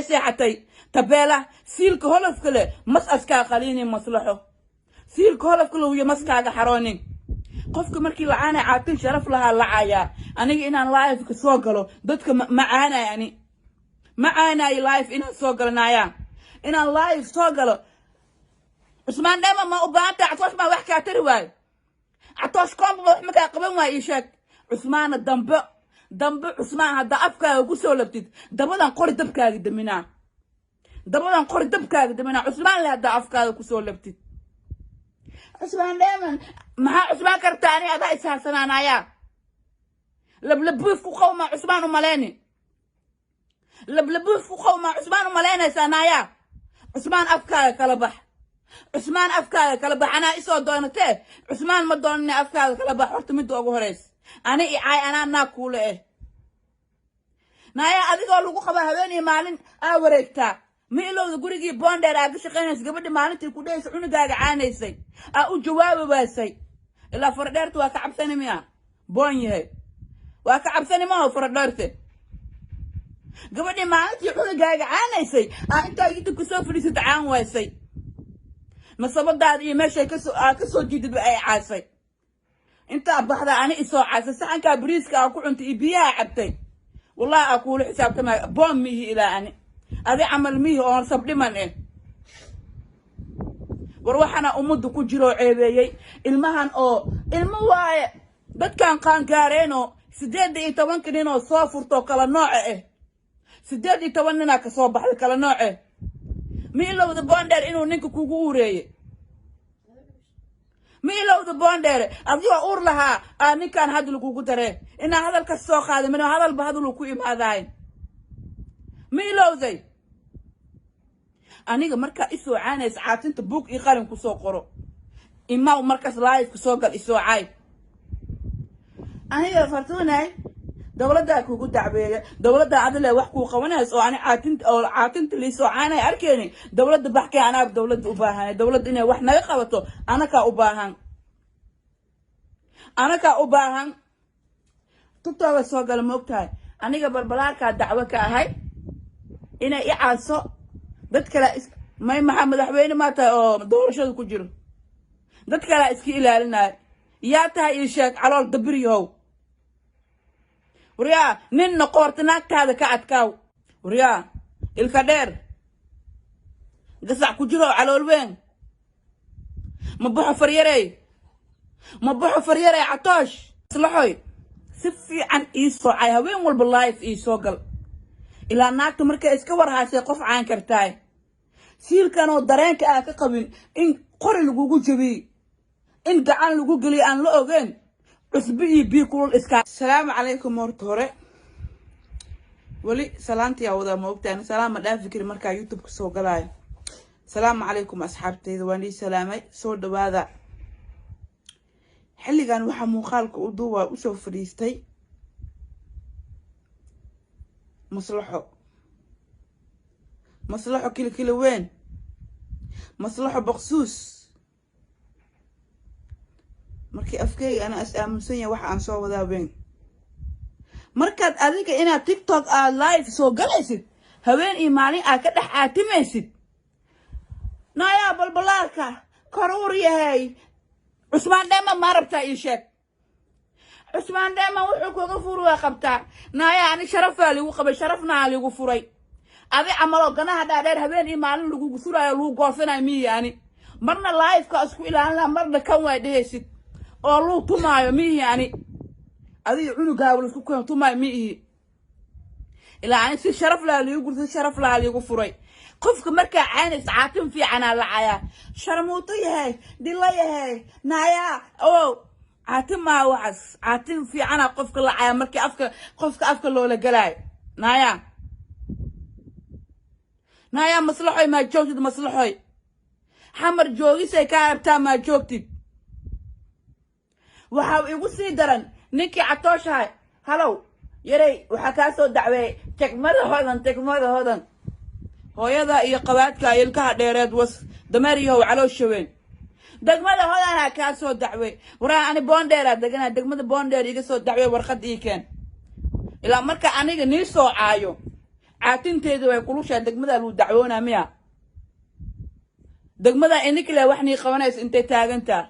Seexatay tabeela siilka holofka leh mas askaa qaliinin maslaxo siilka holofka leh iyo maskaaga xaroonin. Qofka markii lacaanay caatin sharaf lahaa lacayaa. Aniga inaan live-ka soo galo dadka ma caanay, ani ma caanayo live inaan soo galo. Naayaa, inaan live soo galo Cusmaan Dhema ma u baahan tahay? Catoosh maa wax kaa tari waayo? Catoosh koomba wax ma kaa qaban waayo? Ii sheeg. Cusmaana dambe dambe, Cusmaan, haddaa afkaaga ku soo labtid, dabadan qori dabkaaga daminaa, dabadan qori dabkaaga daminaa. Cusmaan le haddaa afkaaga kusoo labtid, Cusmaan Dheeman, maxaa Cusmaan kartaa? Ani adaa ishaasanaanayaa lablabuuf ku qawmaa Cusmaan u maleyni, lablabuuf ku qawmaa Cusmaan u malaynaysaa. Naayaa, Cusmaan afkaaga kala bax, Cusmaan afkaaga kala bax. Anaa isoo doonatee, Cusmaan ma doonane, afkaaga kala bax. Horta midda ugu horeys, ani i caay, anaa naag kuule eh. Naayaa, adigoo lagu qabaa habeen iyo maalin aa wareegtaa. Ma ilowda gurigii Boondheer aa ka shaqaynaysa? Gabadhi maalintii ku dhehaysa cunugaaga caanaysay aa u jawaabi waasay. Ilaa faradheerta waa ka cabsani miya? Boon yahay, waa ka cabsani maaho faradheerte. Gabadhii maalintii cunugaaga caanaysay aa intaa YouTube kasoo fadhiisata caan waysay, nasabadaada iyo meeshay kasoo aa kasoo jiididba ay caasay. Intaa baxda ani isoo caasay, saxankaa bariiska aa ku cuntay iyo biyaha cabtay, wallahi aa kuula xisaabtamaya. Boon mihi ilaa ani adi camal mihi oon sabdhiman eh. War waxaana ummadda ku jiroo ceebeeyey ilmahan oo ilmo waaye, dadkan qaangaareenoo 18-ka ninoo soo furtoo kala nooce ah. 18 ninaa kasoo baxday kala nooce. Ma ilowda Boondheer inuu ninka kugu uureeye? Ma ilowda Boondheere adigoo uur lahaa aa ninkan hadda lagugu daree? Inaa hadalkas soo qaaday mana hadalba hadaluu ku imaadaay. Ma ilowday? Aniga markaa isoo caanaysa caatinta buug iyo qalin kusoo qoro, imaw markaas live-ka soo gal, isoo caay. Aniga Fartuunay dowladdaa kugu dacweeya, dowladda adile wax kuu qabanayso oo ani caatinta oo caatinta liisoo caanay arkeyni. Dowladda baxkee? Anaa dowladda u baahan, dowladda inay wax naga qabato anakaa u baahan, anakaa u baahan. Tubtooga soo gala, ma ogtahay? Aniga Balbalaarkaa dacwo ka ahay inay i caaso dad kale may. Maxaa madaxweyne maa tahay oo doorashada ku jiro? Dad kalea iska ilaalinaya. Yaa tahay? Ii sheeg, calool dabir yahow. Waryaa, ninna qoorta naagtaada ka adkaaw. Waryaa, ilka dheer, gasac ku jiro, calool weyn, ma baxo faryarey, ma baxo faryarey. Catoosh islaxoy, si fiican ii soocay, haween walba live ii soo gal. Ilaa naagta markay iska warhaysay qof caan kartaay, siilkanoo dareenka aa ka qabin in qori lagugu jabiyey, in gacan lagu geliyo aan la ogeyn, cusbi iyo biyo kulul iska. Asalaamu calaykum. Horta hore weli salaantiyaa wadaa, ma ogtahay? Salaam ma dhaafi kari markaa YouTube-ka soo galaayo. Asalaamu calaykum asxaabteyda, waan ii salaamay, soo dhawaada. Xilligan waxaa muuqaalka u duubaa usoo fadhiistay maslaxo, maslaxo kilikili weyn, maslaxo baqsuus. Markii afkeyga ana is aaminsan yahay waxa aan soo wadaa weyn. Markaad adiga inaad TikTok aad live soo galaysid, haween iyo maalin aad ka dhex caatimaysid, naayaa Balbalaarka karuur yahay. Cusmaan Dheema ma rabtaa? Ii sheeg. Cusmaan Dheema wuxuu kaga furi waa qabtaa. Naayaa, ani sharafaa ligu qabay, sharafnaa ligu furay. Adi camaloo ganaha dhaadheer habeen iyo maalin lagugu suraayo, lagu goosanayo miyi. Ani marna live-ka isku ilaalin laha, marna kan waay dhehaysid oo luu tumaayo miihi. Ani adiga cunugaaga laisku keen tumaayo miihi. Ilaa ani si sharaf laha liigu gursa, si sharaf laha liigu furay. Qofka markaa caynaysa caatin fiicanaa lacayaa. Sharmuuto yahay, dhilo yahay, naayaa o caatin maa waxaas. Caatin fiicanaa qofka lacaya markii afka qofka afka loola galaayo. Naayaa, naayaa maslaxoy, maa joogtid? Maslaxoy, Xamar joogisay kaa rabtaa, maa joogtid? Waxaa igu sii daran ninkii catooshahay. Halow yarey, waxaa kaa soo dacweeyey Tegmada Hodan, Tegmada Hodan. Hooyada iyo qabaadka ilkaha dheereed was, dameer yahow, caloosha weyn. Degmada Hodanaa kaa soo dacwey. Waraa, ani Boondheeraa deganaa, degmada Boondheer iga soo dacwey, warqad ii keen. Ilaa marka aniga nii soo caayo. Caatinteeda way kulushaa. Degmadaa lagu dacwoonaa miya? Degmadaa ininka wax nii qabanaysa intay taagantaa,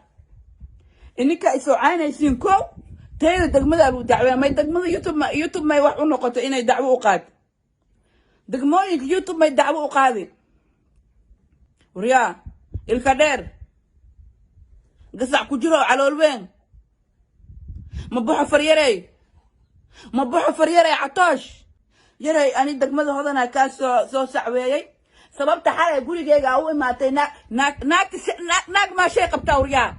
ininka isoo caynaysiin ko tayada degmadaa lagu dacwoonaa. May degmada YouTube may wax u noqoto inay dacwo u qaad? Degmooyinka YouTube may dacwo u qaadi? Waryaa, ilka dheer, gasac ku jiro, calool weyn, ma baxo faryarey, ma baxo faryarey, Catoosh Yarey. Ani degmada Hodanaa kaa soo sacweeyey. Sababta xalay gurigeyga u imaatay, naag naag naagta naag maa shay qabtaa? Waryaa,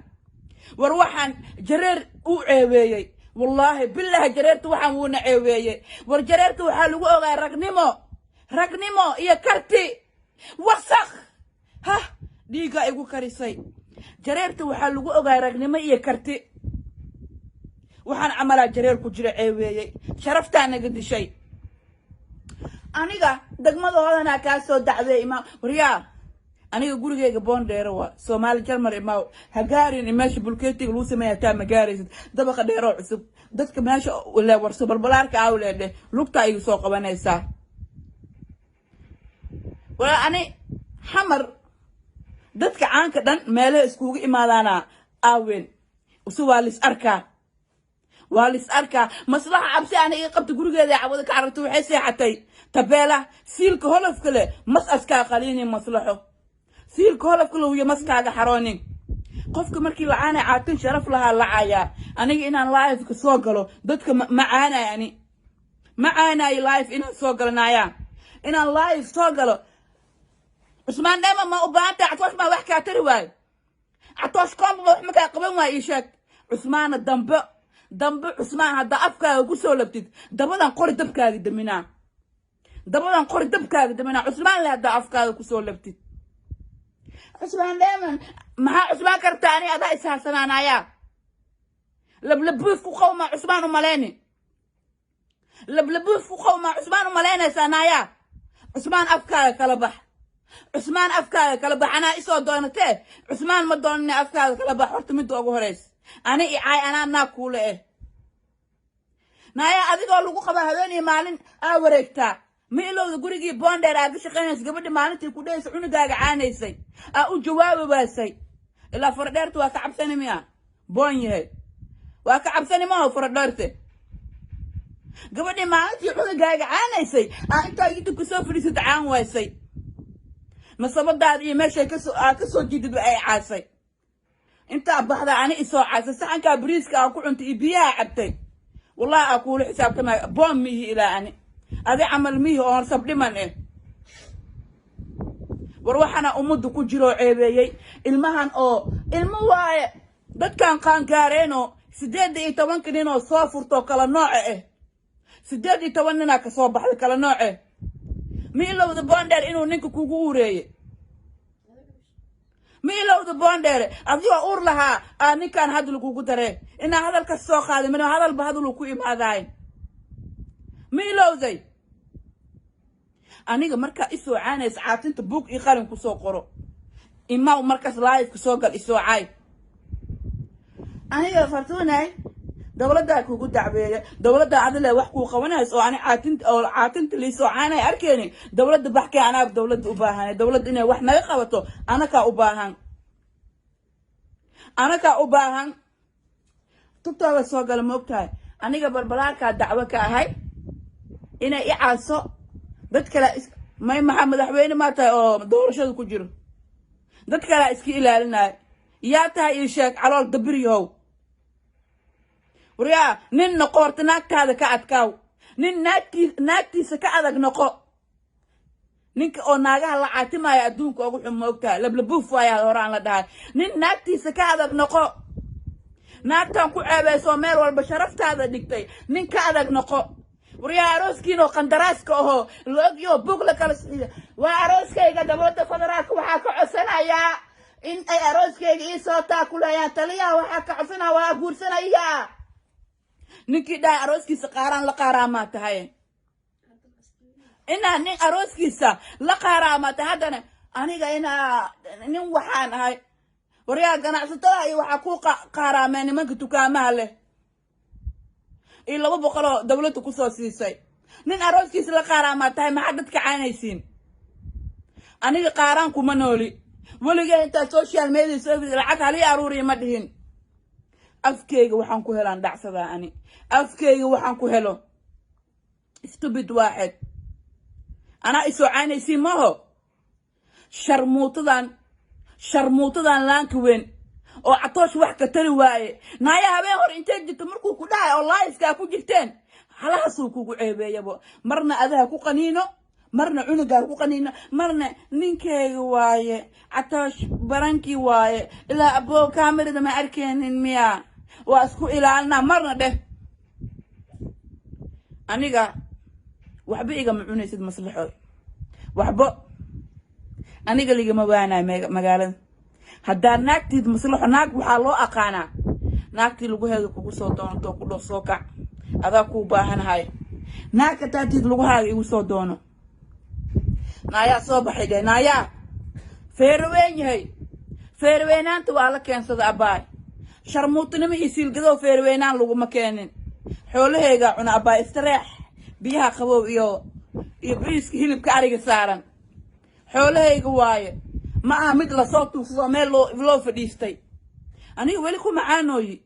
war waxaan jareer u ceebeeyey, wallaahi billahi, jareerta waxaan wuuna ceebeeyey. War jareerta waxaa lagu ogaa ragnimo, ragnimo iyo karti. Wasaq hah, dhiiggaa igu karisay. Jareerta waxaa lagu ogaa ragnimo iyo karti. Waxaan camalaa jareer ku jira ceebeeyey, sharaftaa naga dishay. Aniga degmada Hodanaa kaa soo dacday. Imaa waryaa, aniga gurigeyga Boondheero waa Soomaali Jarmal. Imaaw, ha gaarin meesha bulkeetiga lagu sameeya, taa ma gaaraysid. Dabaqa dheeroo cusub dadka meesha le warso balbalaarka awle dheh, lugtaa igu soo qabanaysaa. Walaa ani Xamar dadka caanka dhan meelaha iskugu imaadaana aawen use waa lis arkaa, waa lis arkaa. Maslaxa Cabsi ana iga qabta, gurigeeda cawada ka carartay, waxay seexatay tabeela. Siilka holofka leh mas askaa qaliini. Maslaxo, siilka holofka leh iyo maskaaga xaroonin. Qofka markii lacaanay, caatin sharaf lahaa lacayaa. Aniga inaan live-ka soo galo dadka ma caanay, ani ma caanayo live inaan soo galanaya, inaan live soo galo. Cusmaan Dheema ma u baahan tahay? Catoosh maa wax kaa tari waayo? Catoosh koomba wax ma kaa qaban waayo? Ii sheeg. Cusmaana dambe dambe, Cusmaan, haddaa afkaaga ku soo labtid, dabadan qori dabkaaga daminaa, dabadan qori dabkaaga daminaa. Cusmaan le haddaa afkaaga kusoo labtid. Cusmaan Dheeman maxaa Cusmaan kartaa? Ani adaa ishaasanaanaya lablabuuf ku qawmaa Cusmaan u maleyni, lablabuuf ku qawmaa Cusmaan u malaynaysaa. Naaya, Cusmaan afkaaga kala bax, Cusmaan afkaaga kala bax. Anaa isoo doonatee, Cusmaan ma doonane, afkaaga kala bax. Horta midda ugu horeys, ani i caay, anaa naag kuule eh. Naaya, adigoo lagu qabaa habeen iyo maalin aa wareegtaa. Ma ilowda gurigii Boondheer aa ka shaqaynaysa? Gabadhi maalintii ku dhehaysa cunugaaga caanaysay aa u jawaabi waasay. Ilaa faradheerta waa ka cabsani miya? Boon yahay, waa ka cabsani maaho faradheerte. Gabadhii maalintii cunugaaga caanaysay aa intaa YouTube soo fadhiisata caan waysay, nasabadaada iyo meeshay kasoo aa kasoo jiidid ay caasay. Intaa baxda ani isoo caasay, saxankaa bariiska aa ku cuntay iyo biyaha cabtay, wallahi aa kuula xisaabtamay. Boon mihi ilaa ani adi camal mihi oon sabdhiman eh. War waxaana ummadda ku jiroo ceebeeyey ilmahan oo ilmo waaye, dadkan qaangaareenoo 18-ka nin oo soo furtoo kala nooce ah, 18 ninaa kasoo baxday kala nooce. Ma ilowda Boondheer inuu ninka kugu uureeye? Ma ilowda Boondheere adigoo uur lahaa aa ninkan hadal kugu daree? Inaa hadalkas soo qaaday mana hadalba hadaluu ku imaadaay. Ma ilowday? Aniga markaa isoo caanaysa, caatinta buug iyo qalin kusoo qoro. Imaw markaas live-ka soo gal, isoo caay. Aniga Fartuunay dowladdaa kugu dacweeya. Dowladda adile wax kuu qabanayso oo ani caatinta oo caatinta liisoo caanay arkeyni. Dowladda baxkee? Anaa dowladda u baahan, dowladda inay wax naga qabato anakaa u baahan, anakaa u baahan. Tubtooda soo gala, ma ogtahay? Aniga balbalaarkaa dacwo ka ahay inay i caaso dad kale. May maxaa madaxweyne maa tahay oo doorashada ku jiro? Dad kalea iska ilaalinaya. Yaa tahay? Ii sheeg, calool dabiryahow. Waryaa, nin noqo horta, naagtaada ka adkaaw. Nin naagtiisa ka adag noqo. Ninka oo naagaha la caatimaya adduunka ugu xun, ma ogtahay? Lablabuuf waayaa horaan la dhahay. Nin naagtiisa ka adag noqo. Naagtan ku ceebeysoo meel walba sharaftaada dhigtay, nin ka adag noqo. Waryaa, arooskiinoo qandaraaska ahoo la ogyo bug la kala siiya waa arooskayga. Dowladda federaalka waxaa ka codsanayaa in ay arooskayga ii soo taakuleeyaan. Taliyaha waxaa ka codsanaya, waa guursanayaa. Ninkii dhahay arooskiisa qaaraan la qaaraamaa tahay, inaa nin arooskiisa la qaaraamaa tahay. Haddana aniga inaa nin waxaan ahay. Waryaa, ganacsatada iyo waxaa ku qaaraameen nimanka dukaamaha leh iyo 200 oo dawladda kusoo siisay. Nin arooskiisa la qaaraamaa tahay. Maxaa dadka caynaysiin? Aniga qaaraan kuma nooli. Weligee intaa social media soo lacag halii aruuriya ma dhihin. Afkeyga waxaan ku helaan dhacsadaa. Ani afkeyga waxaan ku helo. Stupid waaxid, anaa isoo caynaysiin maho. Sharmuutadan, sharmuutadan laanka weyn oo Catoosh wax ka tari waaye. Naaya, habeen hor intay jirto markuu ku dhahay oo live-kaa ku jirteen, halahaasuu kugu ceebeeyabo. Marna adaha ku qaniino, marna cunugaa ku qaniino, marna ninkeyga waaye Catoosh barankii waaye. Ilaa aboo kaamirada ma arkeenin miya? Waa isku ilaalinaa. Marna dheh, aniga waxba igama cunaysid. Maslaxooy, waxba aniga ligama waanayo magaalada. Haddaa naagtiid maslaxo, naag waxaa loo aqaanaa naagtii laguheeda kugu soo doonto, ku dhow soo kac, adaa kuu baahanahay. Naag hataatiid lagahaaga igu soo doono. Naayaa soo baxay dheh. Naayaa feeraweyn yahay, feerweynaanta waa la keensada abbaay. Sharmuutinimo iyo siilgadow feerweynaan laguma keenin. Xoolaheygaa cuna abbaay. Istareex, biyaha qabow iyo bariiska hilibka ariga saaran xoolahayga waaye. Ma aha mid lasoo tuugsado meel loo fadhiistay. Aniga weli ku macaanooyi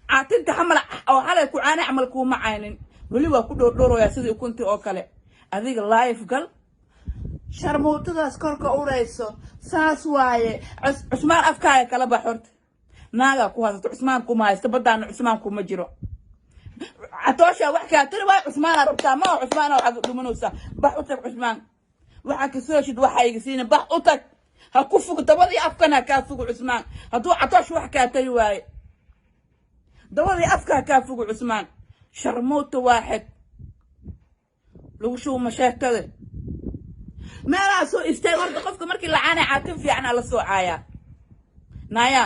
caatinta xamal oo xalay ku caanay camal kuuma caynin. Weli waa ku dhowrdhowrayaa sidii ukuntii oo kale. Adiga live gal, sharmuutadaas korka urayso saas waaye. Cusmaan afkaaga kala bax horta. Naagaa ku haysato, Cusmaan kuma haysto. Baddaana Cusmaan kuma jiro. Catooshaa wax kaa tiri waayo, Cusmaanaa rabtaa ma? Cusmaana waxaad dhumanaysaa. Bax u tag Cusmaan, waxaa kasoo heshid waxa iga siina. Bax u tag, ha ku fug dabadii afkan, ha kaa fugo Cusmaan. Hadduu Catoosh wax kaa tari waaye, dabadii afka ha kaa fugo Cusmaan. Sharmuuta waaxid lagu shubo masheekada meelaha soo istaag. Horta qofka markii la caanay, caatin fiican la soo caayaa. Naaya,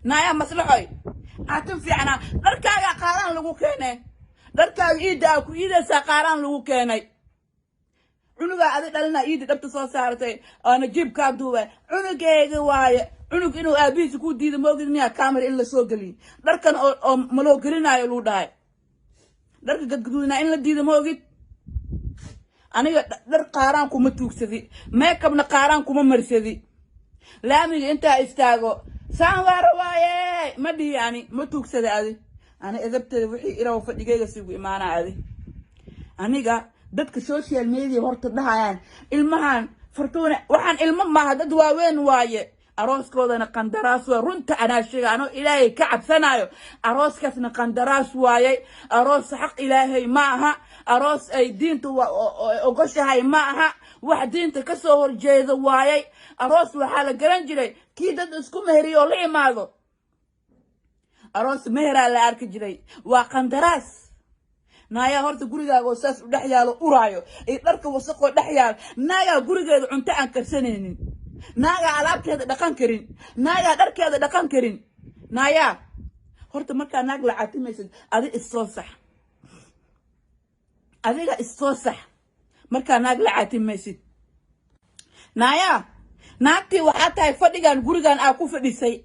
naaya maslaxoy, caatin fiicana. Dharkaaga qaaraan lagu keenay, dharkaaga iidda aa ku iidaysaa qaaraan lagu keenay. Cunugaa adi dhalina iidi dhabta soo saaratay oona jiibkaa duubay. Cunugeyga waaye. Cunug inuu aabihiisa ku diido maogid miyaa? Camera in lasoo geliyo dharkan oo maloo gelinaayo lagu dhahay, dharka gadgaduudnaa in la diido ma ogid. Aniga dhar qaaraan kuma tuugsadi, makeupna qaaraan kuma marsadi. Laamiga intaa istaago saan waa rawaaye ma dhihi. Ani ma tuugsada adi. Ani edabteeda wixii iraw fadhigayga sigu imaanaa adi. Aniga dadka social media horta dhahayaan ilmahan Fartuune, waxaan ilmo maaha, dad waaweyn waaye. Arooskoodana qandaraas waay. Runta anaa sheega, anoo Ilaahay ka cabsanayo. Arooskaasna qandaraas waayay. Aroos xaq Ilaahay ma aha. Aroos ay diinta ogoshahay ma aha. Wax diinta ka soo horjeeda waayay. Aroos waxaa la garan jiray kii dad isku meheriyo oo la imaado. Aroos meheraa la arki jiray, waa qandaraas. Naayaa, horta gurigaaga oo saas u dhex yaalo uraayo iyo dharka wasaqoo dhex yaalo. Naagaa gurigeeda cunto aan karsanaynin, naagaa alaabteeda dhaqan karin, naagaa dharkeeda dhaqan karin. Naayaa, horta markaa naag la caatimaysid, adi issoo sax. Adiga issoo sax markaa naag la caatimaysid. Naayaa, naagtii waxaa tahay fadhigan gurigan aa ku fadhisay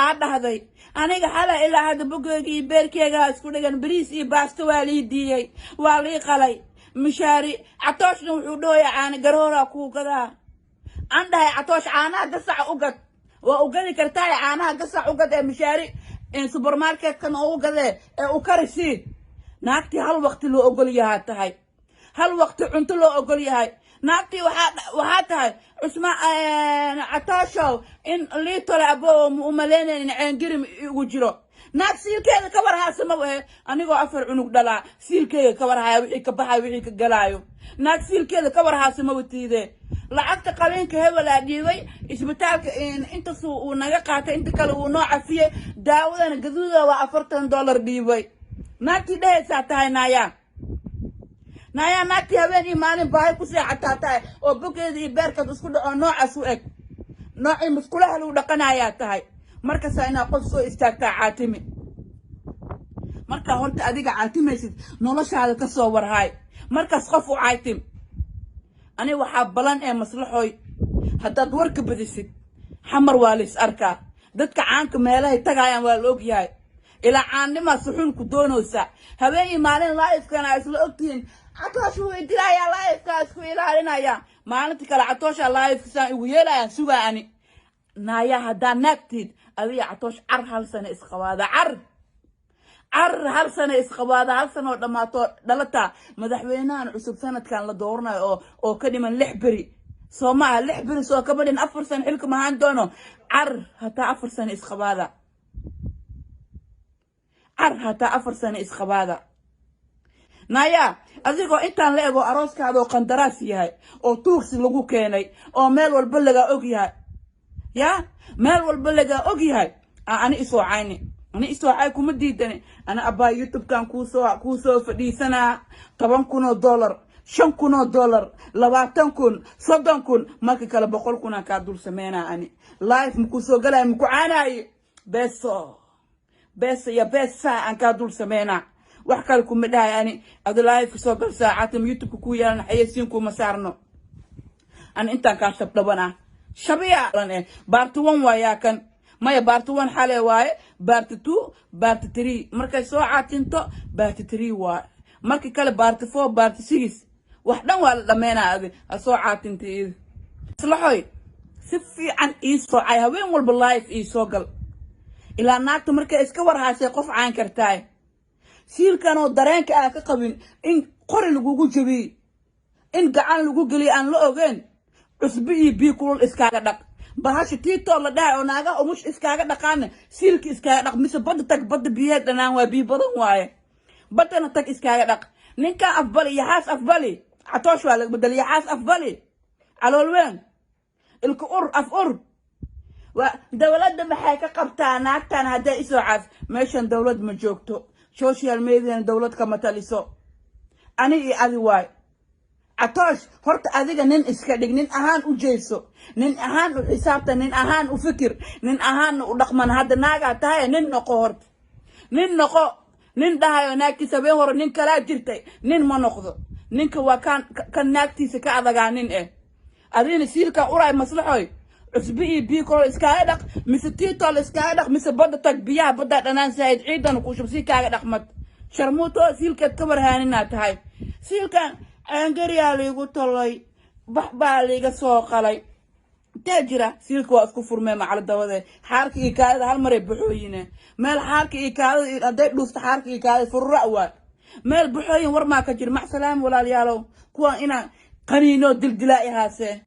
aa dhahday, aniga xalay ilaa hadda bogeyga iyo beerkeyga isku dhigan, bariis iyo baasto waa lii diiyey, waa lii qalay mishaari. Catooshna wuxuu dhahoyaa caana garooraa kuu gadaa. Aan dhahay, Catoosh caanaha gasaca u gad, waa u gadi kartaa. Caanaha gasac u gad ee mishaari supermarketkan oo u gadee ee u kari sii. Naagtii hal waqti loo ogol yahaa tahay, hal waqti cunto loo ogol yahay. Naagtii waxaa tahay Cusmaan Catooshow in liitole abo ma umalaynaynin ceengirim igu jiro. Naag siilkeeda ka warhaasa ma wahe. Anigoo afar cunug dhalaa siilkeyga ka warhaya, wixii ka baxayo, wixii ka galaayo. Naag siilkeeda ka warhaasa ma watiide. Lacagta qaliinka hebelaa dhiibay, isbitaalka intaas uu naga qaatay, inta kale uu noo cafiyey, daawadana gaduuda waa $40 dhiibay. Naagtii dhehaysaa tahay. Naayaa, naayaa, naagtii habeen iyo maalin baahi ku seexataa tahay oo bogeeda iyo beerkaad isku dhaco noocaas u eg, noocii musqulaha lagu dhaqanayaa tahay. Markaasaa inaad qof soo istaagtaa caatimi. Markaa horta adiga caatimaysid, noloshaada ka soo warhaay, markaas qof u caytim. Ani waxaa balan ee maslaxooy, haddaad warka badisid, Xamar waa la is arkaa. Dadka caanka meelahay tagaayaan waa la ogyahay. Ilaa caannimaa suxuun ku doonaysa. Habeen iyo maalin live-kana isla ogtihiin. Catoosh wuu idilayaa, live-kaa isku ilaalinaya. Maalinta kale Catoosha live-kasaan igu yeelaya sugaa ani. Naaya, haddaa naagtiid, adiga Catoosh car hal sano isqabaada, car car hal sano isqabaada, hal sano oo dhammaato dhalata. Madaxweynahan cusub sanadkan la dooranayo oo ka dhiman 6 beri, soo maaha? 6 beri soo kama dhin, 4 sano xilka mahaan doono. Car hataa 4 sano isqabaada, car hataa 4 sano isqabaada. Naya, adigoo intaan la ego, arooskaada oo qandaraas yahay oo tuugsi lagu keenay oo meel walba lagaa og yahay, ya meel walba lagaa og yahay, ani isoo cayni, ani isoo cay, kuma diidani. Ana abbaa YouTube-kan kuusoo fadhiisanaa $10,000, $5,000, 20,000, 30,000, marka kale 100,000 aan kaa dul sameynaa. Ani live makuu soo galaya, maku caanaaye. Beeso beesa iyo beesa aan kaa dul sameynaa, wax kale kuma dhahay. Ani adi live soo gal saacaatam, YouTube-ka kuu yeelan, xayeysiin kuma saarno. Ani intaan kaa shabdhaban ah shabiya. Part one waayaa kan, maya, part one xale waaye, part two, part three markay soo caatinto, part three waaye markii kale, part four, part six, wax dhan waa la dhameynaa. Adi ha soo caatinta iyada. Islaxoy, si fiican ii soo cay, habeen walba live ii soo gal. Ilaa naagta markay iska warhaasay qof caan kartaay, siilkan oo dareenka ah ka qabin in qori lagugu jabiyey, in gacan lagu geliyo aan la ogeyn, cusbi iyo biyo kulul iskaaga dhaq. Bahasha tiitoo la dhahay oo naagaha umush iskaaga dhaqaana, siilka iskaaga dhaq, mise badda tag. Badda biyeed dhanaan waa, biyo badan waaye, baddana tag, iskaaga dhaq. Ninkan afbali, yaxaas afbali, Catoosh waa laga bedel. Yaxaas afbali, calool weyn, ilka ur, af ur. Waa dowladda maxay ka qabtaa naagtan hadday isoo caas? Meeshan dowlad ma joogto, social mediana dowlad kama taliso. Ani iyo adi waay. Catoosh, horta adiga nin iska dhig, nin ahaan u jeeso, nin ahaan u xisaabta, nin ahaan u fikir, nin ahaanna u dhaqman. Hadda naagaa tahay, nin noqo horta, nin noqo. Nin dhahayo naagtiisa habeen hore nin kalaa jirtay, nin ma noqdo. Ninka waa kan kan naagtiisa ka adagaa nin eh. Adigna siilkaa uraay, maslaxoy, cusbi iyo biyo kolol iskaaga dhaq, mise tiitol iskaaga dhaq, mise badda tag, biyaha baddaa dhanaan saa'id, ciidana ku shub si kaaga dhaqmad. Sharmuuto siilkeed ka warhaaninaa tahay. Siilkan caangariyaa liigu tolay, bax baa liiga soo qalay, intee jira? Siilka waa isku furmee macala dabade. Xaarka iyo kaadida hal maray baxooyine meel. Xaarka iyo kaadida hadday dhuufto, xaarka iyo kaadida furura waay meel baxooyin. War maa ka jira? Macsalaam, walaalayaalow. Kuwaan inaan qaniino dildilaa ihaasee.